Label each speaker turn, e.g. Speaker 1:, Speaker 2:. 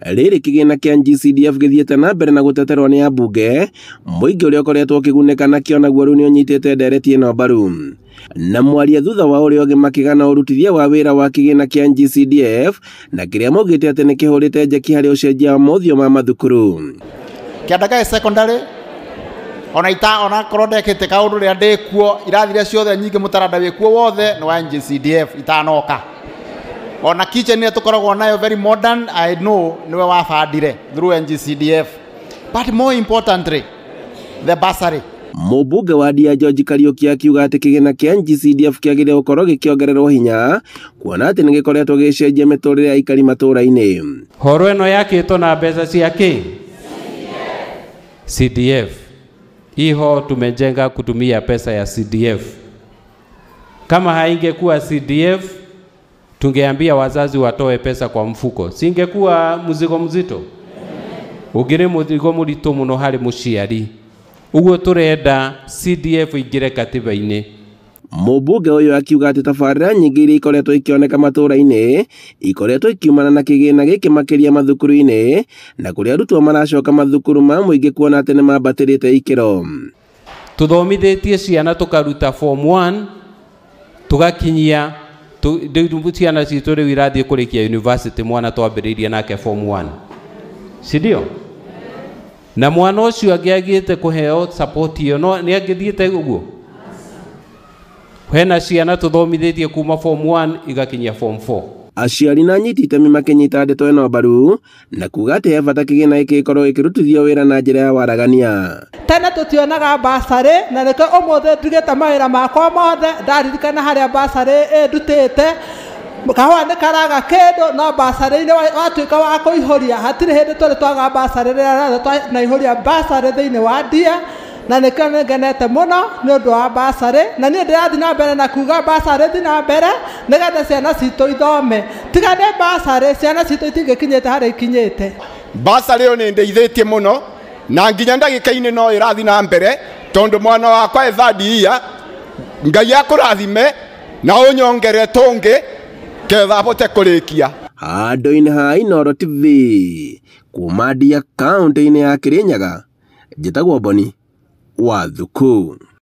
Speaker 1: Rĩrĩ kĩgĩna kĩa NGCDF gĩthiĩte na mbere na gũteterwo nĩ ambunge, mũingĩ ũrĩa ũkoretwo ũkĩgunĩka nakĩo naguo rĩu nĩũnyitĩte ndereti ĩno mbaru. Na mwaria thutha wa ũrĩa ũngĩ makĩgana ũrutithia wa wĩra wa kĩgĩna kĩa NGCDF na kĩrĩa maugĩte atĩ nĩkĩhũrĩte njeki harĩ ũcenjia wa mothiũ ma mathukuru.
Speaker 2: Kĩanda secondary ona ita ona korwo ndekĩte kaũndũ rĩrĩa ndĩkuo irathi ciothe nyingĩ mũtaranda wĩkuo wothe nĩ wa NGCDF itanoka. Ona kitchen ĩrĩa tũkoragwo nayo very modern, I know nĩwe wabandire through NGCDF. But more importantly, the bursary.
Speaker 1: Mũmbunge wa Ndia George Kariuki akiuga atĩ kĩgĩna kĩa NGCDF kĩagĩrĩire gũkorwo gĩkĩongererwo hinya kuona atĩ nĩgĩkoretwo gĩgĩcenjia mĩtũrĩre ya aikari matũũra-inĩ.
Speaker 3: Horo ĩno yakĩtwo na mbeca cia kĩ? CDF. Hiho tumejenga kutumia pesa ya CDF. Kama haingekuwa CDF tungeambia wazazi watoe pesa kwa mfuko, singekuwa mzigo mzito? Ugire muzigo muritu muno hari muciari. Uguo turenda CDF ingire katiba-inĩ.
Speaker 1: Mũmbunge ũyũ akiuga atĩ tabarĩra nyingĩ iria ikoretwo ikĩoneka matũũra-inĩ ikoretwo ikiumana na kĩgĩna gĩkĩ makĩria mathukuru-inĩ na kũrĩa arutwo maracoka mathukuru ma mũingĩ kuona atĩ nĩmambatĩrĩte ikĩro.
Speaker 3: Tuthomithĩtie ciana tukaruta form 1 tugakinyia ciana citũ rĩu irathiĩ kũrĩkia university, mwana twambĩrĩirie nake form 1, si ndio? Na mwana ũcio angĩagĩte kũheo support ĩyo no nĩ angĩthiĩte ũguo. Hena ciana tuthomithĩtie kuma form 1 igakinyia form 4.
Speaker 1: Aciari na anyiti itemi makĩnyita ndeto ĩno mbaru na kuga atĩ he bata kĩgĩna gĩkĩ gĩkorwo gĩkĩrutithio wĩra na njĩra ya waragania.
Speaker 4: Tene tũtionaga bursary na nĩkĩo ũmũthĩ ndigĩte mawĩra makwa mothe ndaririkana harĩa bursary ĩndutĩte. Kahũa nĩ karaga kĩndũ no bursary-inĩ watuĩka wa kũihũria, hatirĩ hĩndĩ tũrĩ twaga bursary rĩrĩa rĩothe twanaihũria bursary thĩinĩ wa Ndia, na nĩkĩo nĩngenete mũno nĩ ũndũ wa bursary, na niĩ ndĩrathiĩ na mbere na kuga bursary thiĩ na mbere nĩgetha ciana citũ ithome. Tiga nĩ bursary ciana citũ itingĩkinyĩte harĩa ikinyĩte.
Speaker 5: Bursary ĩyo nĩ ĩndeithĩtie mũno na nginya ndagĩka-inĩ no ĩrathiĩ na mbere tondũ mwana wakwa e third year, Ngai akũrathime na ũnyongere tũngĩ ketha ahote kũrĩkia.
Speaker 1: Handũ-inĩ ha Inooro TV kuma Ndia kaũntĩ-inĩ ya Kĩrĩnyaga, njĩtagwo Boni wa Thuku.